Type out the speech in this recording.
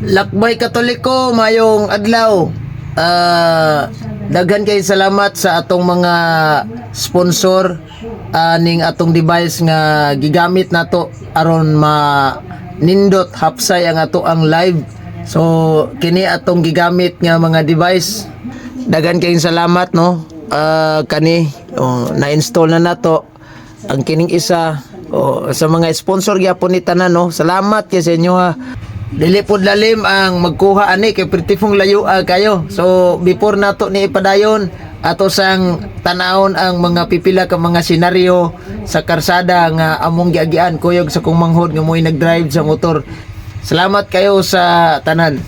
Lakbay Katoliko, mayong adlaw. Daghan kay salamat sa atong mga sponsor ning atong device nga gigamit nato aron ma nindot hapsay ang ato ang live. So kini atong gigamit nga mga device. Daghan kayong salamat, no. Kani, oh, na-install na nato ang kining isa, oh, sa mga sponsor gyapon ni tanan, no. Salamat kay sa inyo, ha. Dili pod lalim ang magkuha ani kay pretty pong layo kayo. So before nato ni ipadayon, ato sang tanawon ang mga pipila ka mga senaryo sa karsada nga among giagian kuyog sa kong manghod nga mo'y nag-drive sa motor. Salamat kayo sa tanan.